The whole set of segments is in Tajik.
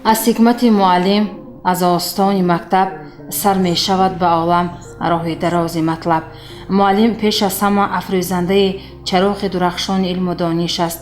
Аз ҳикмати муаллим, аз остони мактаб сар мешавад ба олам роҳи дарози матлаб. Муаллим пеш аз ҳама афрӯзандаи чароғи дурахшони илму дониш аст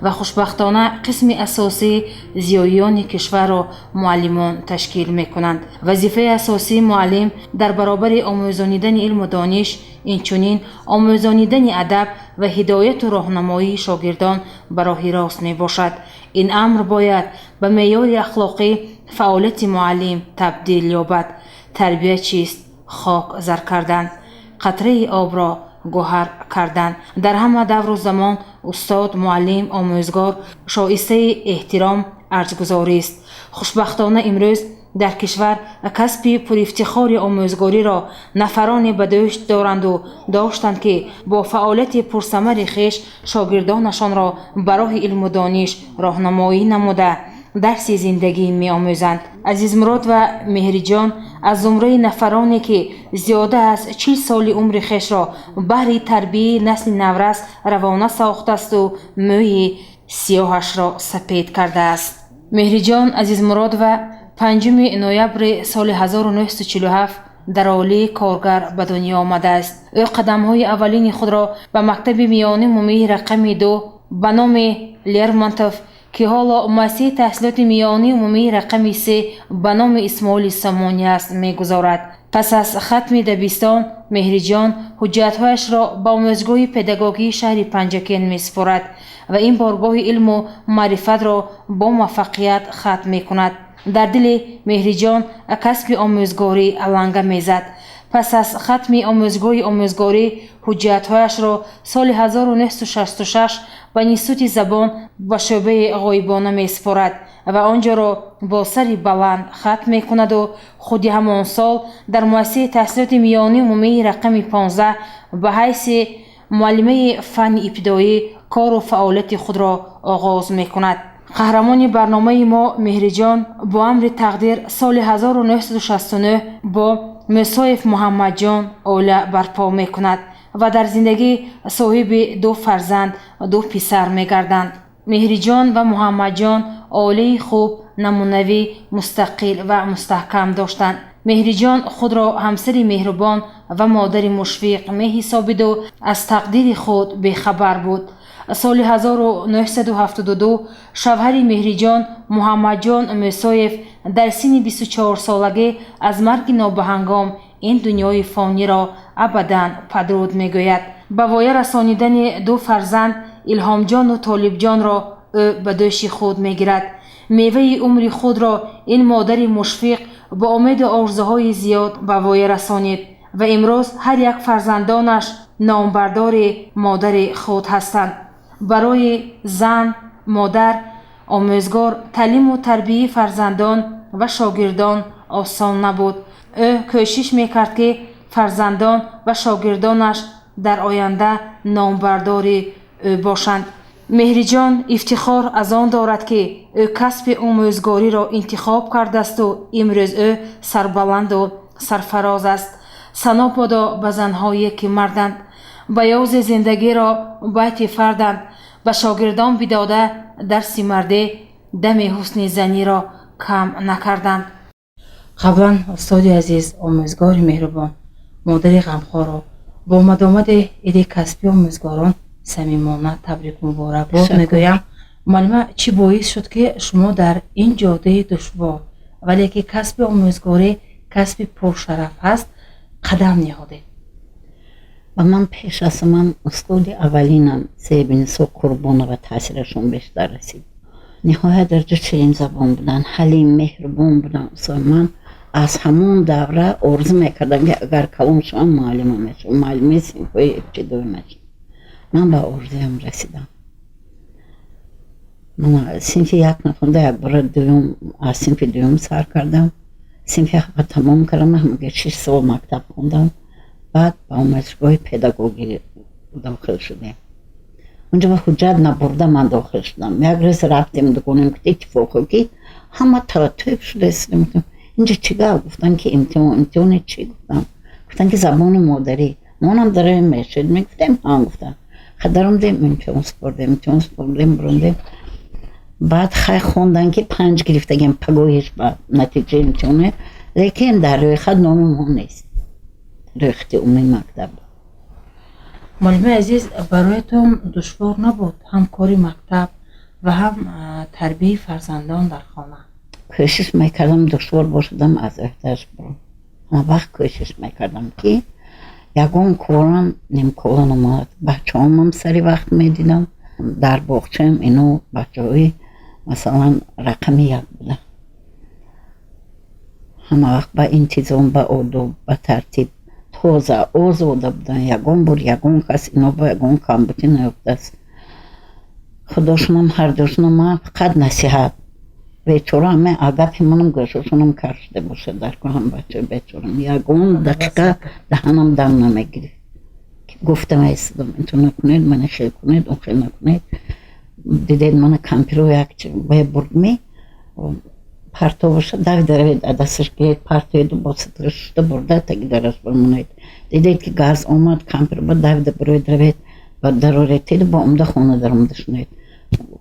ва хушбахтона қисми асосии зиёиёни кишварро муаллимон ташкил мекунанд. Вазифаи асосии муаллим дар баробари омӯзонидани илму дониш, инчунин омӯзонидани адаб ва ҳидояту роҳнамоии шогирдон ба роҳи рост мебошад. Ин амр бояд ба меъёри ахлоқӣ фаъолияти муаллим табдил ёбад. Тарбия чист? Хок зар кардан, қатраи обро гӯҳар кардан. Дар ҳама давру замон устод, муаллим, омӯзгор шоистаи эҳтиром, арҷгузорист. Хушбахтона, имрӯз дар кишвар касби пурифтихори омӯзгориро нафароне ба дӯш доранду доштанд, ки бо фаъолияти пурсамари хеш шогирдонашонро ба роҳи илму дониш роҳнамоӣ намуда, дарси зиндагӣ меомӯзанд. Азизмурод ва Меҳриҷон аз зумраи нафароне, ки зиёда аз 40 соли умри хешро баҳри тарбияи насли наврас равона сохтаасту мӯи сиёҳашро сапед кардааст. Меҳриҷон Азизмуродова 5 ноябри соли 1947 дар оилаи коргар ба дунё омадааст. Ӯ қадамҳои аввалини худро ба мактаби миёнаи умумии рақами 2 ба номи Лермонтов, ки ҳоло муассисаи таҳсилоти миёнаи умумии рақами 3 ба номи Исмоили Сомонӣ аст, мегузорад. Пас аз хатми дабистон Меҳриҷон ҳуҷҷатҳояшро ба омӯзгоҳи педагогии шаҳри Панҷакент месупорад ва ин боргоҳи илму маърифатро бо муваффақият хатм мекунад. Дар дили Меҳриҷон касби омӯзгорӣ аланга мезад. Пас аз хатми омӯзгоҳи омӯзгорӣ ҳуҷҷатҳояшро соли 1966 ба Институти забон ба шӯъбаи ғоибона месупорад ва он ҷоро бо сари баланд хатм мекунаду худи ҳамон сол дар муассисаи таҳсилоти миёнаи умумии рақами 15 ба ҳайси муаллимаи фанни ибтидоӣ кору фаъолияти худро оғоз мекунад. Қаҳрамони барномаи мо Меҳриҷон бо амри тақдир соли 1969 бо Мӯсоев Муҳаммадҷон оила барпо мекунад ва дар зиндагӣ соҳиби ду фарзанд, ду писар мегарданд. Меҳриҷон ва Муҳаммадҷон оилаи хуб, намунавӣ, мустақил ва мустаҳкам доштанд. Меҳриҷон худро ҳамсари меҳрубон ва модари мушфиқ меҳисобиду аз тақдири худ бехабар буд. Соли 1972 шавҳари Меҳриҷон Муҳаммадҷон Мӯсоев дар синни 24-солагӣ аз марги нобаҳангом ин дунёи фониро абадан падруд мегӯяд. Ба воя расонидани ду фарзанд, Илҳомҷону Толибҷонро, ӯ ба дӯши худ мегирад. Меваи умри худро ин модари мушфиқ бо умеду орзуҳои зиёд ба воя расонид ва имрӯз ҳар як фарзандонаш номбардори модари худ ҳастанд. Барои зан, модар, омӯзгор таълиму тарбияи фарзандон ва шогирдон осон набуд. Ӯ кӯшиш мекард, ки фарзандон ва шогирдонаш дар оянда номбардори ӯ бошанд. Меҳриҷон ифтихор аз он дорад, ки ӯ касби омӯзгориро интихоб кардаасту имрӯз ӯ сарбаланду сарфароз аст. Сано бодо ба занҳое, ки марданд, баёзи зиндагиро байти фарданд, ба шогирдон бидода дарси мардӣ, дами ҳусни заниро кам накарданд. Қаблан, устоди азиз, омӯзгори меҳрубон, модари ғамхорро бо омадомади иди касби омӯзгорон самимона табрик муборакбод мегӯям. Муаллима, чӣ боис шуд, ки шумо дар ин ҷодаи душвор, вале ки касби омӯзгорӣ касби пуршараф аст, қадам ниҳодед? Ба ман пеш аз ман устоди аввалинам Зебинисо Қурбонова таъсирашон бештар расид. Ниҳоят дарҷа ширинзабон буданд, ҳалим, меҳрубон буданд. Устод, ман аз ҳамон давра орзу мекардам, ки агар калон шавам, муаллима мешавам, муаллимаи синфҳои ибтидоӣ мешавам. Ман ба орзуям расидам. Ман синфи як нахонда, якбора дуюм, аз синфи дуюм сар кардам, синфи ҳафт тамом кардам. Ҳамаги 6 сол мактаб хондам. Баъд ба омӯзишгоҳи педагогӣ дохил шудем. Унҷо ба ҳуҷҷат набурда ман дохил шудам. Як рӯз рафтем дугонем, ки иттифоқо ки ҳама таратуб шуда. Инҷо чӣ гап? Гуфтан, ки имтиҳон. Имтиҳони чӣ, гуфтам. Гуфтан, ки забони модарӣ. Монам дарои мешед мегуфтем. Ҳа, гуфтам. Хадаромдем, имтиҳон супордем, имтиҳон супордем, бурондем. Баъд хай хондан, ки 5 гирифтагем пагоҳиш ба натиҷаи имтиҳоне, лекин дар рӯйхат номи мо нест, рӯйхати умумии мактаб. Муаллимаи азиз, бароятон душвор набуд ҳам кори мактаб ва ҳам тарбияи фарзандон дар хона? Кӯшиш мекардам, душвор бошадам, аз ӯҳдааш бурам. Ҳама вақт кӯшиш мекардам, ки ягон корам нимкора намонад. Бачаҳомам сари вақт медидам. Дар боғчаам ино бачаҳои, масалан, рақами як буданд. Ҳама вақт ба интизом, ба одоб, ба тартиб, тоза, озода буданд. Ягон бор ягон кас ино ба ягон камбудӣ наёфтааст. Худошонам, ҳардушонам ман фақат насиҳат. Бечора ҳама гапи манам гӯшошонам кар шуда бошад дар ҳам бачаи бечорам. Ягон дақиқа даҳанам дам намегирифт. Гуфта меистодам: инто накунед, мана хел кунед, он хел накунед. Дидед, мана кампиро як бурдми, партоваша давида равед, дасташ гиред, партоеду бо сатра шуста бурда таги дараш бимонед. Дидед, ки газ омад, кампир ба давида бироед, равед ба дароред, теду бо омда хона даромада шунед,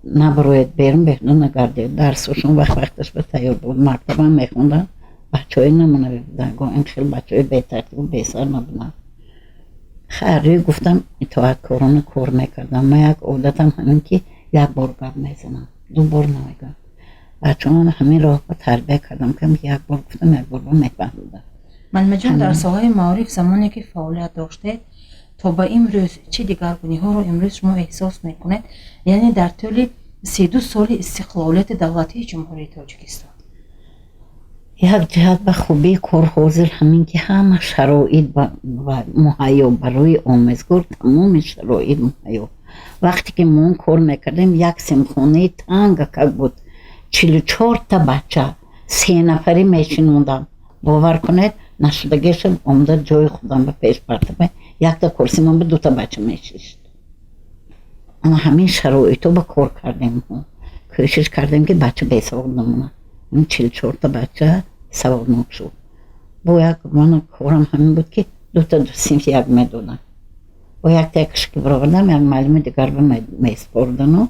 набароед берун, беҳуда нагардед. Дарсошон вақт вақташ ба тайёр буд, мактабам мехонданд, бачаҳои намунавӣ буданд, го ин хел бачаҳои бетартибу бесар набуданд. Хайр, рӯй гуфтам, итоаткорона кор мекардам. Ман як одатам ҳамин, ки як бор гап мезанам, ду бор намегӯям. Бачаҳоам ҳамин роҳ ба тарбия кардам, ки як бор гуфтам, як бор мефаҳмидам. Муаллимаҷон, дар соҳаи маориф замоне ки фаъолият доштед то ба имрӯз чӣ дигаргуниҳоро имрӯз шумо эҳсос мекунед, яъне дар тӯли 32 соли истиқлолияти давлатии Ҷумҳурии Тоҷикистон? Як ҷиҳат ба хубии кор ҳозир ҳамин, ки ҳама шароит муҳайё барои омӯзгор, тамоми шароит муҳайё. Вақте ки мо кор мекардем, як синфхонаи тангакак буд, 44-та бача се нафарӣ мешинондам. Бовар кунед, нашудагиша омда ҷои худам ба пеш партама, якта курсимон ба дута бача мешишт. Ана ҳамин шароито ба кор кардем, кӯшиш кардем, ки бача бесавод намонад. 44-та бача саводнок шуд. Бо як мана корам ҳамин буд, ки дута ду синф як медодам, бо якта якашки баровардам, як муаллими дигар ба месупордану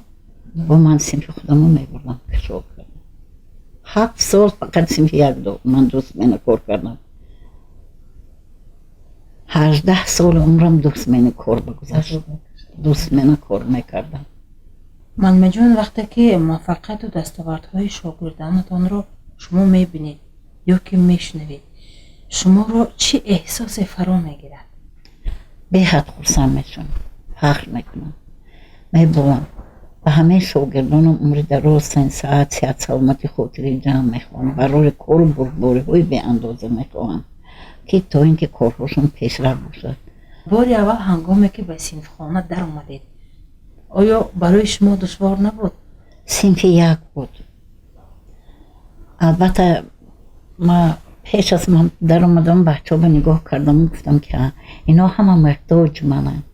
бо ман синфи худамо мебурдам, кашол кардам. 7 сол фақат синфи як ман ду смена кор кардам. 18 соли умрам ду смена кор багузашт, ду смена кор мекардам. Муаллимаҷон, вақте ки муваффақияту дастовардҳои шогирдонатонро шумо мебинед ё ки мешунавед, шуморо чӣ эҳсосе фаро мегирад? Беҳад хурсанд мешавам, фахр мекунам, меболам. Ба ҳамаи шогирдонам умри дароз, саат, сиҳат, саломати, хотири ҷамъ мехоҳам, барои кору бурдбориҳои беандоза мехоҳам, ки то ин ки корҳошон пешрафт бошад. Бори аввал ҳангоме ки ба синфхона даромадед, оё барои шумо душвор набуд? Синфи як буд. Албатта, ма пеш аз ман даромадам, бачаҳо нигоҳ кардам, гуфтам, ки ино ҳама муҳтоҷ мананд,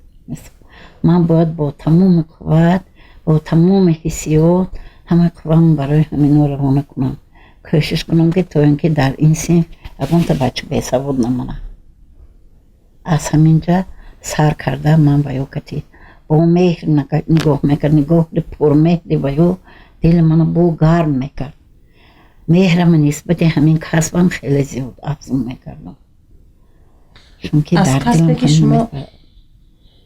ман бояд бо тамоми қувват, бо тамоми ҳиссиёт, ҳамаи қувваам барои ҳамино равона кунам, кӯшиш кунам, ки то ин ки дар ин синф ягонта бача бесавод намонад. Аз ҳамин ҷа сар карда, ман ба ё кати бо меҳр нигоҳ мекард, нигоҳи пурмеҳри ба ё дили мана бо гарм мекард. Меҳрама нисбати ҳамин касбам хеле зиёд афзун мекардам, чунки аз дар касбе дилам ки ҳамин шумо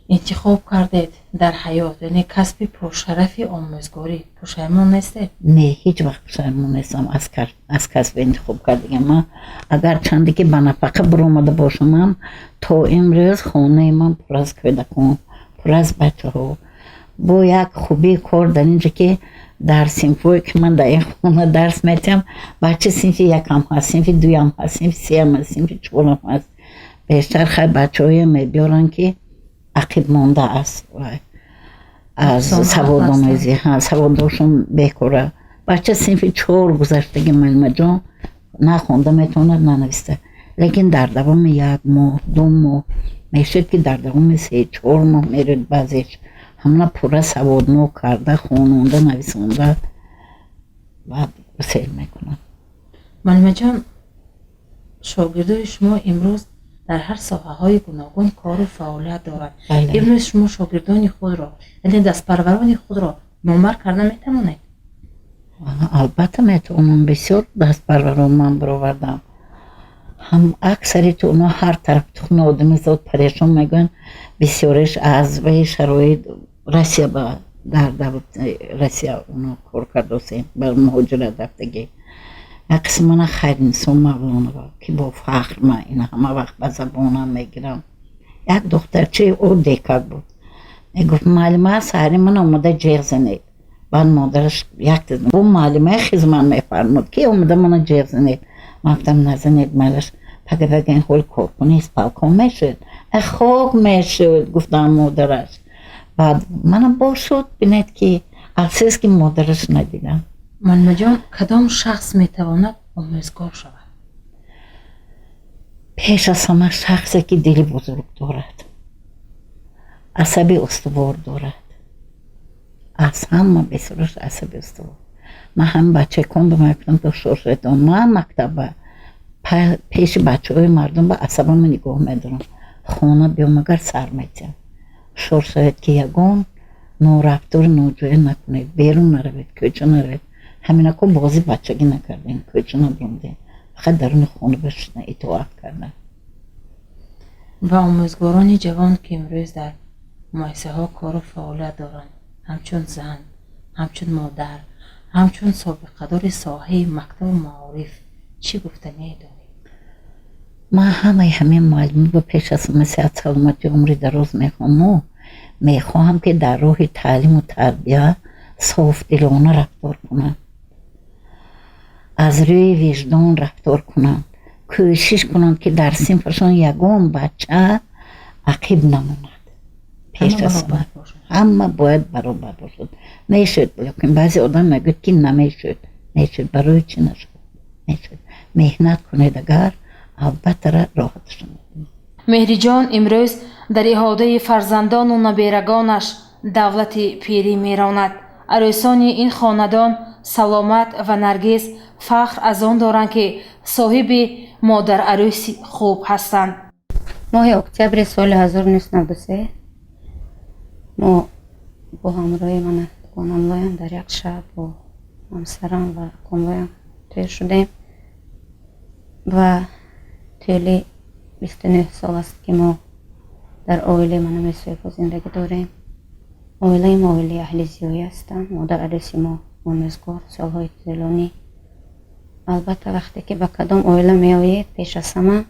интихоб кардед дар ҳаёт, яъне касби пуршарафи омӯзгорӣ, пушаймон нестед? Не, ҳеҷ вақт пушаймон нестам аз касби интихоб кардагиам. Ман агарчанде ки ба нафақа биромада бошамам, то имрӯз хонаи ман пур аз кӯдакон, пур аз бачаҳо. Бо як хубии кор дар инҷа, ки дар синфҳое ки ман дар ин хона дарс метиҳам, бача синфи якам ҳаст, синфи дуюм ҳаст, синфи сеям ҳаст, синфи чорам ҳаст. Бештар хай бачаҳое мебиёранд, ки ақиб монда аст вай аз Нуқсонҳо. саводомӯзӣ, саводошон бекора. Бача синфи чор гузаштаги, муаллимаҷон, на хонда метавонад, на нависта, лекин дар давоми як моҳ, 2 моҳ мешуд, ки дар давоми 3-4 моҳ мерӯд, баъзеш ҳамона пурра саводнок карда, хононда, нависонда, баъд гусел мекунад. Муаллимаҷон, шогирдои шумо имрӯз дар ҳар соҳаҳои гуногун кору фаъолият дорад. Бале. Имрӯз шумо шогирдони худро, яъне дастпарварони худро номбар карда метавонед? Албатта метавонам. Бисёр дастпарварон ман баровардам. Ҳам аксарияти онҳо ҳар тараф тухми одами зод парешон мегӯянд. Бисёреш аз ваи шароит Россия ба дар Россия онҳо кор кардосем, ба муҳоҷират рафтагӣ. Як қисм мана Хайринисо Мавлонова, ки бо фахр ман ина ҳама вақт ба забонам мегирам. Як духтарчаи ӯ декак буд, мегуфт: «Муаллима, саҳари ман омода ҷеғ занед». Баъд модараш як бо муаллимаи хизмат мефармуд, ки омода мана ҷеғ занед. Ман гуфтам: «Назанед, майлаш». Пага пага ин ҳоли коркуни исполком мешуд, хок мешуд, гуфтам модараш. Баъд мана бошуд, бинед, ки афсӯс, ки модараш надидам. Муаллимаҷон, кадом шахс метавонад омӯзгор шавад? Пеш аз ҳама шахсе, ки дили бузург дорад, асаби устувор дорад. Аз ҳама бисёраш асаби устувор. Ман ҳами бачакон ба мекунам то шошетон. Ман мактаба пеши бачаҳои мардум ба асабама нигоҳ медорам, хона биём агар сар метиҳам. Ҳушёр шавед, ки ягон норафтори ноҷоя накунед, берун наравед, кӯча наравед. Ҳаминако бози бачагӣ накардем, кӯча набиромдем, фақат даруни хона башина итоат кардан. Ба омӯзгорони ҷавон, ки имрӯз дар муассисаҳо кору фаъолият доранд, ҳамчун зан, ҳамчун модар, ҳамчун собиқадори соҳаи мактабу маориф чӣ гуфтание доред? Ман ҳамаи ҳамин муаллимӣ ба пеш аз ҳама сиҳат, саломатӣ, умри дароз мехоҳаму мехоҳам, ки дар роҳи таълиму тарбия софдилона рафтор кунанд, аз рӯи виҷдон рафтор кунанд, кӯшиш кунанд, ки дар синфашон ягон бача ақиб намонад. Пеш аз ҳама бояд баробар бошад. Мешуд, лекин баъзе одам мегӯяд, ки намешуд. Мешуд, барои чӣ нашуд? Мешуд. Меҳнат кунед агар, албатта роҳаташон. Меҳриҷон имрӯз дар иҳодаи фарзандону наберагонаш давлати пирӣ меронад. Арӯсони ин хонадон Саломат ва Наргиз фахр аз он доранд, ки соҳиби модарарӯси хуб ҳастанд. Моҳи октябри соли 1993 мо бо ҳамроҳи мана дугонамлоям дар як шаб бо ҳамсарам ва акомлоям тӯй шудем ва тӯли 29 сол аст, ки мо дар оилаи мана Мирсоибҳо зиндагӣ дорем. Оилаи мо оилаи аҳли зиёӣ ҳастанд. Модар арӯси мо омӯзгор солҳои тӯлонӣ. Албатта, вақте ки ба кадом оила меоед, пеш аз ҳама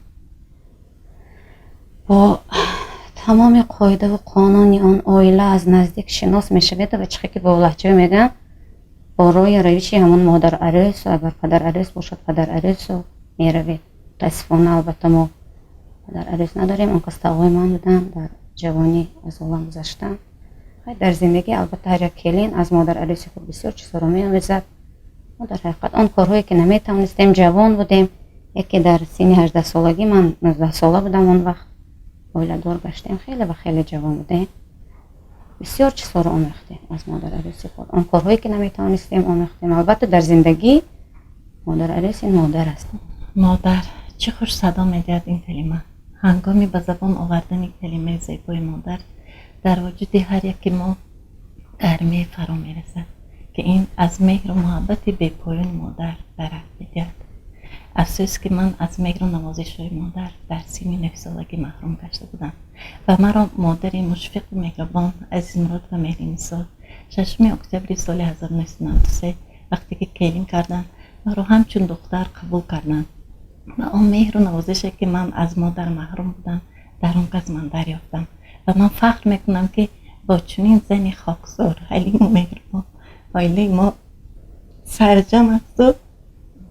бо тамоми қоидаву қонуни он оила аз наздик шинос мешавед ва чӣ ки бо лаҳҷа мегӯянд, бо роҳи равиши ҳамон модар арӯсу, агар падар арӯс бошад, падар арӯсу меравед. Мутаассифона, албатта, мо падар арӯс надорем. Он кас тағои ман буданд, дар ҷавонӣ аз олам гузаштанд. Дар зиндагӣ, албатта, ҳар як келин аз модар арӯси худ бисёр чизҳоро меомӯзад. Мо дар ҳақиқат он корҳое, ки наметавонистем, ҷавон будем, яке дар синни 18-солагӣ, ман 19-сола будам он вақт, оиладор гаштем, хеле ва хеле ҷавон будем, бисёр чизҳоро омӯхтем аз модар арӯси худ. Он корҳое, ки наметавонистем, омӯхтем. Албатта, дар зиндагӣ модар арӯс ин модар аст. Модар, чӣ хуш садо медиҳад ин калима. Ҳангоми ба забон овардани калимаи зебои модар дар вуҷуди ҳар яке мо гармие фаро мерасад, ки ин аз меҳру муҳаббати бепоёни модар дарак медиҳад. Афсӯс, ки ман аз меҳру навозишҳои модар дар синни 9-солагӣ маҳрум гашта будам ва маро модари мушфиқу меҳрубон Азизмурод ва Меҳринисо 6 октябри соли 1993, вақте ки келин карданд, маро ҳамчун духтар қабул карданд ва он меҳру навозише, ки ман аз модар маҳрум будам, дар он кас ман дарёфтам. Ва ман фахр мекунам, ки бо чунин зани хоксор, ҳалиму меҳрубон оилаи мо сарҷам асту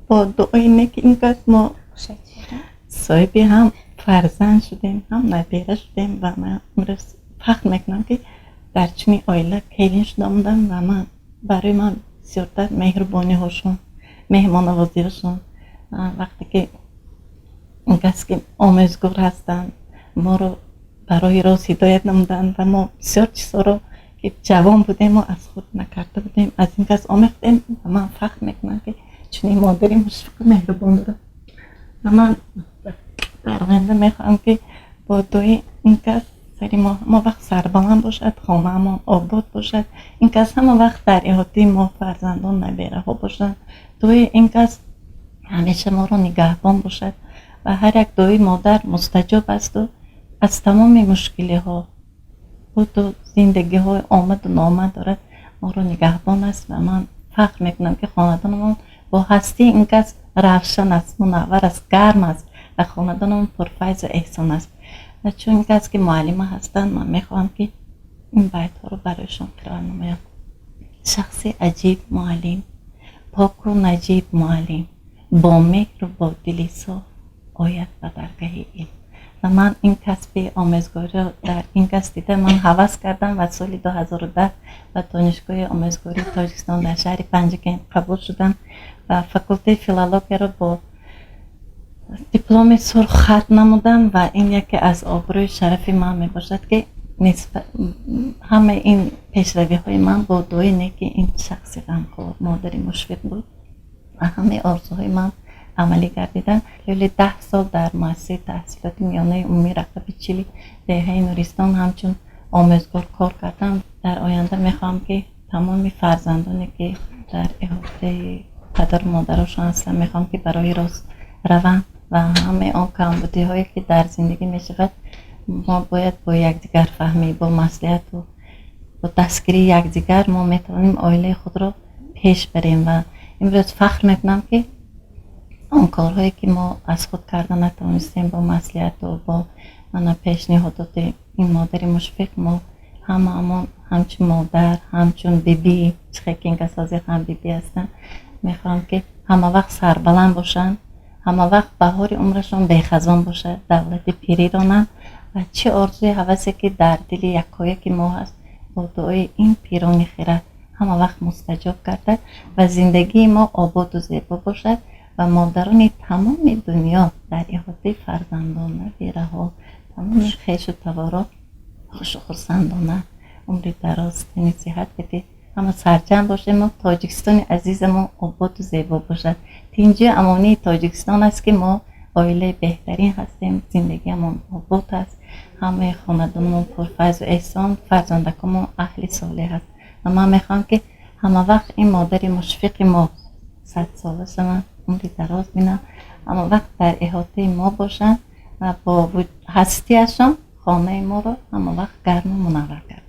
бо дуои неки ин кас мо соҳиби ҳам фарзанд шудем, ҳам набера шудем. Ва ман имрӯз фахр мекунам, ки дар чунин оила келин шуда омадам. Ва ман барои ман бисёртар меҳрубониҳошон, меҳмоннавозиҳошон, вақте ки он кас ки омӯзгор ҳастанд, моро ба роҳи рост ҳидоят намуданд ва мо бисёр чизҳоро, ки ҷавон будем, мо аз худ накарда будем, аз ин кас омӯхтем. Ва ман фахр мекунам, ки чунин модари мушфиқу меҳрубон дорам. Ва ман дар оянда мехоҳам, ки бо дуои ин кас Духтари мо ҳама вақт сарбаланд бошад, хонаамон обод бошад, ин кас ҳама вақт дар иҳотаи мо, фарзандон, набераҳо бошанд. Дуои ин кас ҳамеша моро нигаҳбон бошад ва ҳар як дуои модар мустаҷоб асту аз тамоми мушкилиҳо буду зиндагиҳои омаду ноомад дорад, моро нигаҳбон аст. Ва ман фахр мекунам, ки хонадонамон бо ҳастии ин кас равшан аст, мунаввар аст, гарм аст ва хонадонамон пурфайзу эҳсон аст. Ва чун ин кас ки муаллима ҳастанд, ман мехоҳам, ки ин байтҳоро барояшон қироат намоям. Шахси аҷиб муаллим, поку наҷиб муаллим, бо меҳру бо дили соф ояд ба даргаҳи илм. Ва ман ин касби омӯзгориро дар ин кас дида, ман ҳавас кардам ва соли 2010 ба Донишгоҳи омӯзгории Тоҷикистон дар шаҳри Панҷакент қабул шудам ва факултети филологияро бо дипломи сурх хатм намудам. Ва ин яке аз обрӯи шарафи ман мебошад, ки ҳамаи ин пешравиҳои ман бо дуои неки ин шахси ғамхор, модари мушфиқ буд ва ҳамаи орзуҳои ман амалӣ гардиданд. Тӯли 10 сол дар муассисаи таҳсилоти миёнаи умумӣ рақами 40 деҳаи Нуристон ҳамчун омӯзгор кор кардам. Дар оянда мехоҳам, ки тамоми фарзандоне, ки дар иҳотаи падару модарошон ҳастанд, мехоҳам, ки ба роҳи рост раванд ва ҳамаи он камбудиҳое, ки дар зиндагӣ мешавад, мо бояд бо якдигарфаҳмӣ, бо маслиҳату бо дастгирии якдигар мо метавонем оилаи худро пеш барем. Ва имрӯз фахр мекунам, ки он корҳое, ки мо аз худ карда натавонистем, бо маслиҳату бо мана пешниҳодоти ин модари мушфиқ мо ҳамаамон ҳамчун модар, ҳамчун бибӣ, чихе ки ин кас ҳозир ҳам бибӣ ҳастанд, мехоҳам, ки ҳама вақт сарбаланд бошанд, ҳама вақт баҳори умрашон бехазон бошад, давлати пирӣ ронанд ва чӣ орзуи ҳавасе, ки дар дили якояки мо ҳаст, бо дуои ин пирони хирад ҳама вақт мустаҷоб гардад ва зиндагии мо ободу зебо бошад ва модарони тамоми дунё дар иҳотаи фарзандон, набираҳо, тамоми хешу таворо хушу хурсандона, умри дароз, тани сиҳат кати ҳама сарҷамъ бошему Тоҷикистони азизамон ободу зебо бошад. Тинҷию амонии Тоҷикистон аст, ки мо оилаи беҳтарин ҳастем, зиндагиамон обод аст, ҳамаи хонадонамон пурфайзу эҳсон, фарзандаконмон аҳли солеҳ аст. Ва ман мехоҳам, ки ҳама вақт ин модари мушфиқи мо 100-сола шаванд, умри дароз бинанд, ҳама вақт дар иҳотаи мо бошанд ва бо ҳастиашон хонаи моро ҳама вақт гарму мунаввар гардонанд.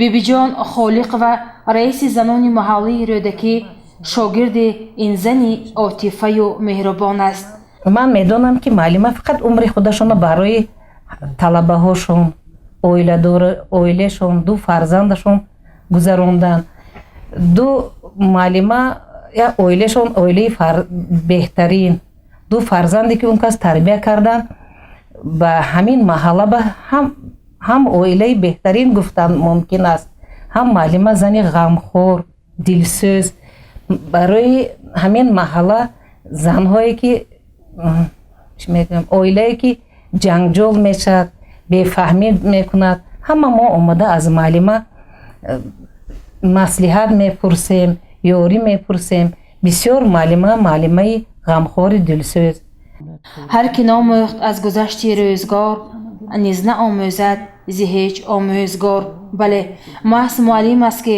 Бибиҷон Холиқова, раиси занони маҳаллии Рӯдакӣ, шогирди ин зани отифаю меҳрубон аст. Ман медонам, ки муаллима фақат умри худашонро барои талабаҳошон, оилашон, ду фарзандашон гузаронданд. Ду муаллима як оилашон оилаи беҳтарин, ду фарзанде, ки он кас тарбия карданд, ба ҳамин маҳалла ба ҳам оилаи беҳтарин гуфтан мумкин аст. Ҳам муаллима зани ғамхор, дилсӯз барои ҳамин маҳалла, занҳое ки, чӣ мегӯям, оилае ки ҷанҷол мешавад, бефаҳмӣ мекунад, ҳама мо омода аз муаллима маслиҳат мепурсем, ёрӣ мепурсем. Бисёр муаллима муаллимаи ғамхори дилсӯз. Ҳар ки номӯхт аз гузашти рӯзгор, низ наомӯзад зи ҳеҷ омӯзгор. Бале, маҳз муаллим аст, ки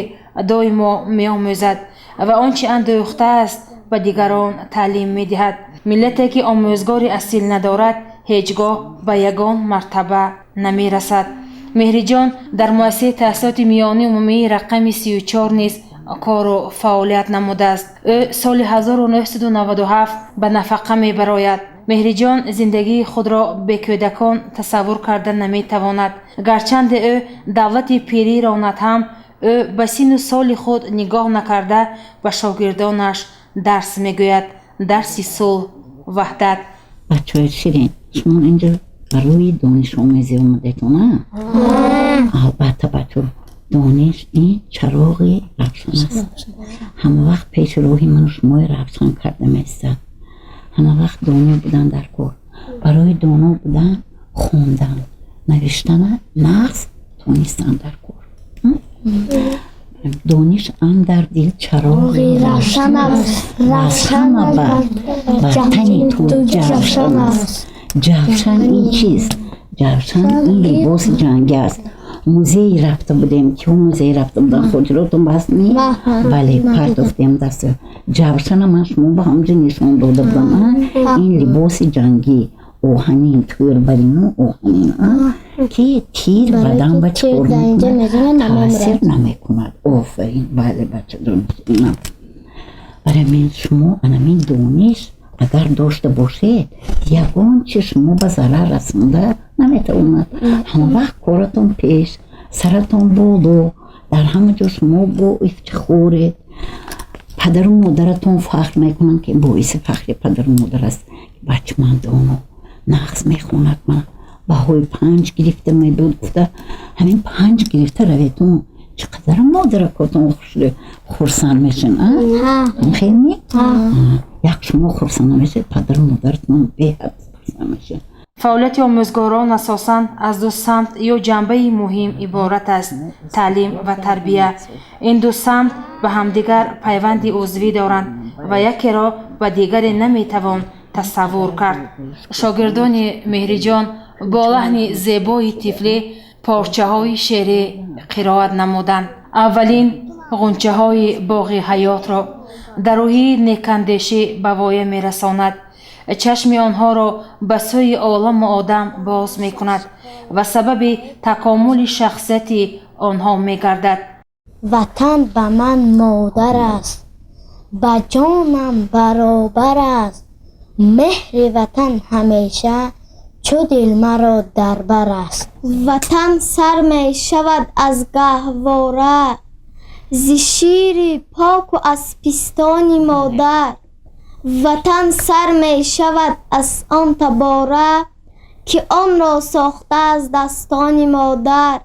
доимо меомӯзад ва он чи андӯхтааст, ба дигарон таълим медиҳад. Миллате, ки омӯзгори асил надорад, ҳеҷ гоҳ ба ягон мартаба намерасад. Меҳриҷон дар муассисаи таҳсилоти миёнаи умумии рақами 34 низ кору фаъолият намудааст. Ӯ соли 1997 ба нафақа мебарояд. Меҳриҷон зиндагии худро бекӯдакон тасаввур карда наметавонад. Гарчанде ӯ давлати пирӣ ронад ҳам, ӯ ба синну соли худ нигоҳ накарда, ба шогирдонаш дарс мегӯяд, дарси сулҳ, ваҳдат. Бачаҳои ширин, шумо инҷо барои донишомӯзӣ омадетон, а? Албатта, бачо, дониш ин чароғи равшан аст, ҳама вақт пеши роҳи ману шумои равшан карда меистад. Ҳама вақт доно будан дар кор. Барои доно будан хондан, навиштана нағз тонистан дар кор. Дониш андар дил чароғи равшан аст, равшан бар тани ту ҷавшан аст. Ҷавшан ин чист? Ҷавшан ин либоси ҷангӣ аст. Музей рафта будем, ки музей рафта будам, хотиротон бас не? Бале, партофтем даст. Ҷавшана ман шумо ба ҳамҷо нишон дода будам. Ин либоси ҷангӣ, оҳанин, тӯрбарину оҳанин, ки тир бадан ба чикор таъсир намекунад. Офарин, бале, бачаҷон. Барои мин шумо анамин дониш агар дошта бошед, ягон чи шумо ба зарар расонда наметавонад. Ҳамавақт коратон пеш, саратон боло, дар ҳама ҷо шумо бо ифтихоред. Падару модаратон фахр мекунанд, ки боиси фахри падару модар аст: бача ман доно, нағз мехонад, ман баҳои 5 гирифта мебуд гуфта. Ҳамин 5 гирифта раветон, чӣ қадар модаракотон хурсанд мешин, хел не? Як шумо хурсанд намешед, падару модаратон беҳад хурсанд мешед. Фаъолияти омӯзгорон асосан аз ду самт ё ҷанбаи муҳим иборат аст: таълим ва тарбия. Ин ду самт ба ҳамдигар пайванди узвӣ доранд ва якеро ба дигаре наметавон тасаввур кард. Шогирдони Меҳриҷон бо лаҳни зебои тифлӣ порчаҳои шеърӣ қироат намуданд. Аввалин ғунчаҳои боғи ҳаётро дар рӯҳии некандешӣ ба воя мерасонад, чашми онҳоро ба сӯи оламу одам боз мекунад ва сабаби такомули шахсияти онҳо мегардад. Ватан ба ман модар аст, ба ҷонам баробар аст. Меҳри ватан ҳамеша чу дил маро дар бар аст. Ватан сар мешавад аз гаҳвора, зи шири поку аз пистони модар. Ватан сар мешавад аз он табора, ки онро сохта аз дастони модар.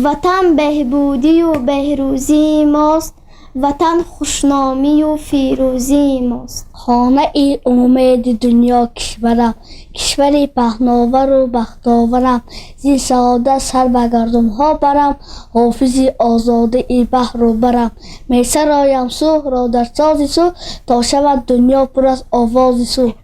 Ватан беҳбудию беҳрӯзии мост, ватан хушномию фирӯзии мост. Хонаи умеди дунё кишварам, кишвари паҳновару бахтоварам. Зин саодат сар ба гардунҳо барам, ҳофизи озодии баҳру барам. Месароям сулҳро дар сози сулҳ, то шавад дунё пур аз овози сулҳ.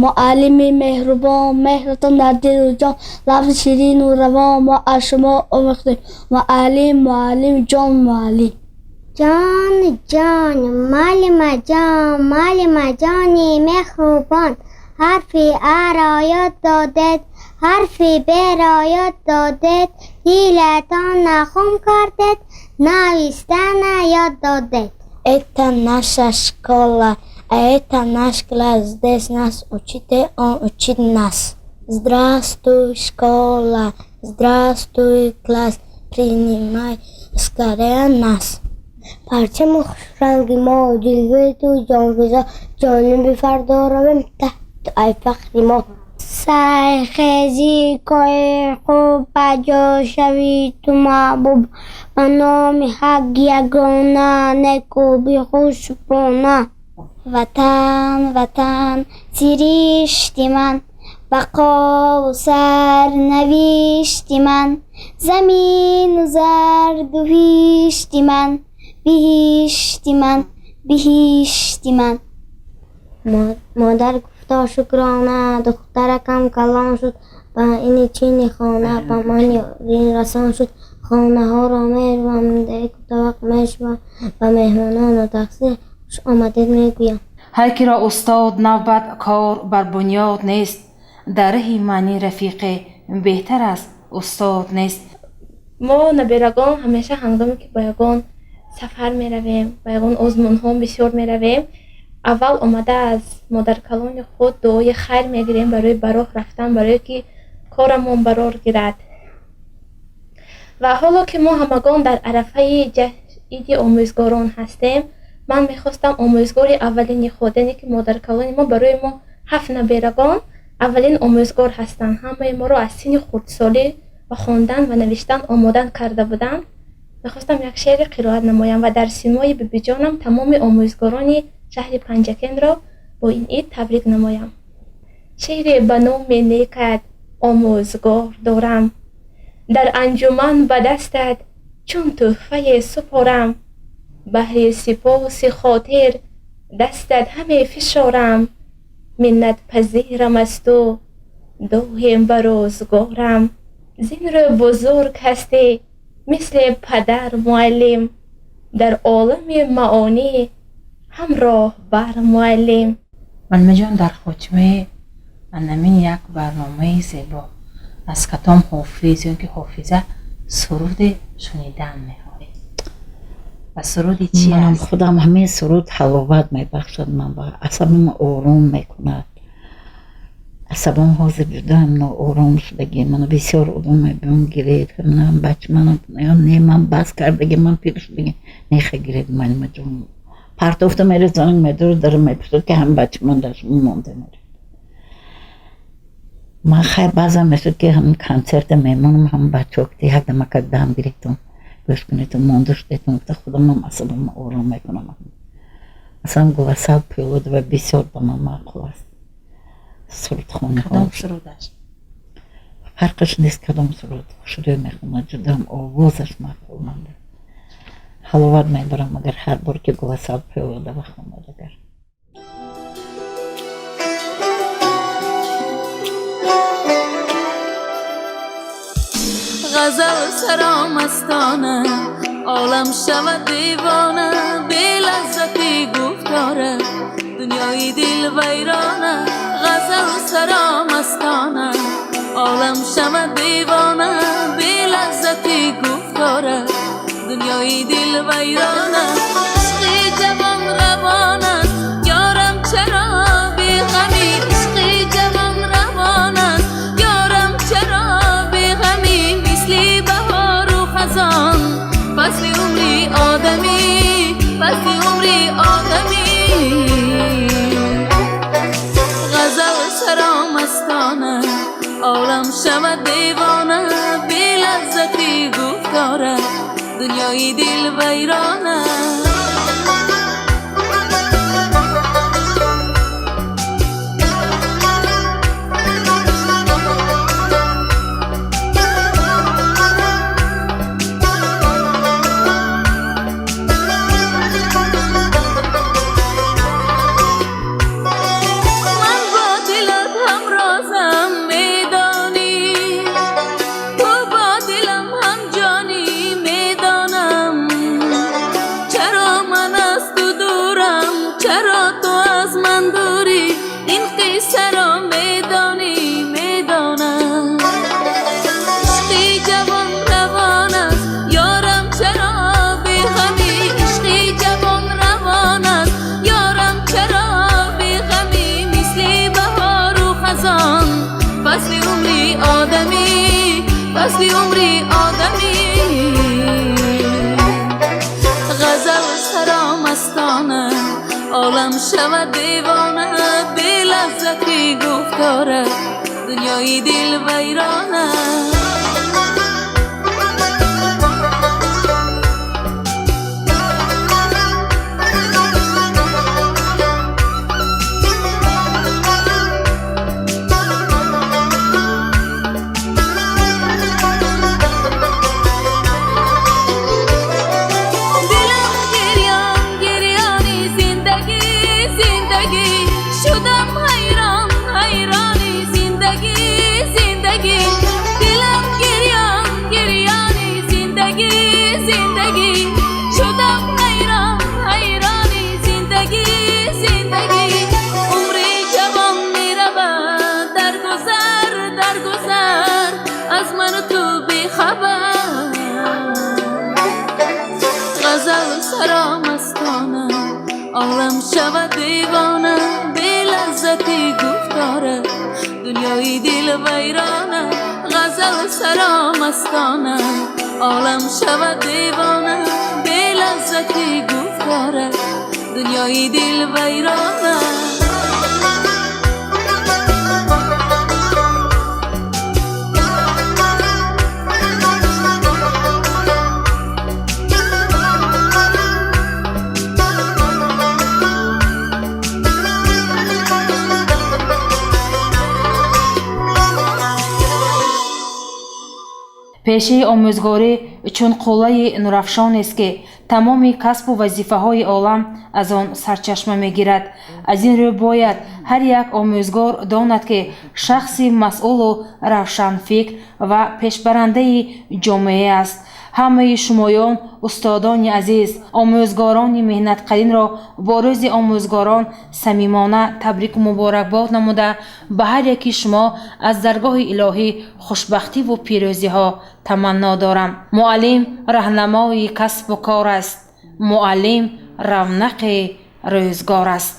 Муаллими меҳрубон, меҳратон дар дилу ҷон, лафзи ширину равон мо аз шумо омӯхтем. Муаллим, муаллим, ҷон муаллим. Ҷон, ҷон, муаллима ҷон, муаллима ҷони меҳрубон, ҳарфи А-ро ёд додед, ҳарфи Б-ро ёд додед, дилатонро хум кардед, навистана ёд додед. Это наша школа, а это наш класс. Здесь нас учитель, он учит нас. Здравствуй, школа, здравствуй, класс, принимай скорее нас. Парчами хушранги мо, ҷилваи ту ҷонфизо, ҷониби фардо равем таҳти ай фахри мо. Сайхезӣ кои хуб, ба ҷо шавӣ ту маҳбуб, ба номи ҳақ ягона, неку бихушбона. Ватан, ватан, сиришти ман, бақову сарнавишти ман, замину зарду ҳишти ман, биҳишти ман, биҳишти ман. Модар гуфто шукрона, духтаракам калон шуд, ба ини чини хона ба ман ёрин расон шуд. Хонаҳоро мервам, деку тавақ мешавам, ба меҳмонону тақсир хуш омадед мегӯям. Ҳар киро устод навбат кор бар бунёд нест, дар раҳи маъни рафиқе беҳтар аз устод нест. Мо набирагон ҳамеша ҳангоме ки ба ягон сафар меравем, ба ягон озмунҳо бисёр меравем, аввал омада аз модаркалони худ дуои хайр мегирем барои ба роҳ рафтан, барое ки корамон барор гирад. Ва ҳоло ки мо ҳамагон дар арафаи иди омӯзгорон ҳастем, ман мехостам омӯзгори аввалини худ, яъне ки модаркалони мо барои мо ҳафт набирагон аввалин омӯзгор ҳастанд. Ҳамаи моро аз синни хурдсолӣ ба хондан ва навиштан омода карда буданд. Мехостам як шеъре қироат намоям ва дар симои бибиҷонам тамоми омӯзгорони шаҳри Панҷакентро бо ин ид табрик намоям. Шеъре ба номи некат омӯзгор дорам, дар анҷуман ба дастат чун тӯҳфае супорам, баҳри сипоси хотир дастат ҳаме фишорам, миннатпазирам аз ту. Доим ба рӯзгорам, зин рӯ бузург ҳастӣ, мисли падар муаллим, дар олами маонӣ ҳамроҳ бар муаллим. Муаллимаҷон, дар хотимаи анамин як барномаи зебо аз кадом ҳофиз ё ки ҳофиза суруде шунидан мехоҳед ва суруди чи Манам аст? Худам ҳамин суруд ҳаловат мебахшад ман ба асабам, ором мекунад. Асабам ҳозир ҷудаам ноором шудагӣ. Мана бисёр одам мебиём, гиред, манам бача манам, не, ман бас кардагӣ, ман пир шудагӣ, неха гиред, муаллимаҷон, партофта меред, занг медорад, дара мепурсад, ки ҳам бача ман дар шумо монда меред. Ман хай баъзан мешуд, ки ҳам консерта мемонам, ҳам бачаҳо ки як дамакак дам гирифтум, гӯш кунедтун, монда шудетун гуфта, худамам асабам ором мекунам. Масалан, Гуласал Пӯлодова бисёр ба ман маъқул аст сурудхонаҳо. Кадом сурудаш? Фарқаш нест, кадом суруд хушрӯй мехонад, ҷудам овозаш маъқул манда. Ҳаловат мебарам, агар ҳар бор ки Гуласал Пӯлодова хонад агар. Ғазал саромастона, олам шавад девона, белаззати гуфтора дунёи дил вайрона. Ғазал саромастона, олам шавад девона, белаззати гуфтора дунёи дил вайрона. Ишқи ҷавон равон аст, ёрам, чаро беғамӣ? Ишқи ҷавон равон аст, ёрам, чаро беғамӣ? Мисли баҳору хазон фасли умри одамӣ, фасли умри одамӣ. Ғазал саромастона, олам шавад девона, белаззати гуфтора дунёи дил вайрона. Ман бо дилат ҳамрозам, медонӣ, ту бо дилам ҳамҷонӣ, медонам. Чаро ман аз ту дурам, чаро ту аз ман дурӣ? Ин қиссаро медонӣ, медонам. Ишқи ҷавон равон аст, ёрам, чаро беғамӣ? Ишқи ҷавон равон аст, ёрам, чаро беғамӣ? Мисли баҳору хазон фасли умри одамӣ, фасли умри одамӣ. Ғазал саромастона, олам шавад девона, белаззати гуфтора дунёи дил вайрона. Дилам гирён гирёни зиндагӣ, зиндагӣ, шудам ҳайрон ҳайрони зиндагӣ, зиндагӣ. Дилам гирён гирёни зиндагӣ, зиндагӣ, шудам ҳайрон ҳайрони зиндагӣ, зиндагӣ. Умри ҷавон меравад дар гузар, дар гузар, аз ману ту бехабар. Ғазал саромастона, олам шавад девона, белаззати гуфтора дунёи дил вайрона. Ғазал саромастона, олам шавад девона, белаззати гуфтора дунёи дил вайрона. Пешаи омӯзгорӣ чун қуллаи нурафшонест, ки тамоми касбу вазифаҳои олам аз он сарчашма мегирад. Аз ин рӯ бояд Ҳар як омӯзгор донад, ки шахси масъулу равшанфикр ва пешбарандаи ҷомеа аст. Ҳамаи шумоён, устодони азиз, омӯзгорони меҳнатқаринро бо Рӯзи омӯзгорон самимона табрику муборакбод намуда, ба ҳар яки шумо аз даргоҳи илоҳӣ хушбахтиву пирӯзиҳо таманно дорам. Муаллим раҳнамои касбу кор аст, муаллим равнақи рӯзгор аст.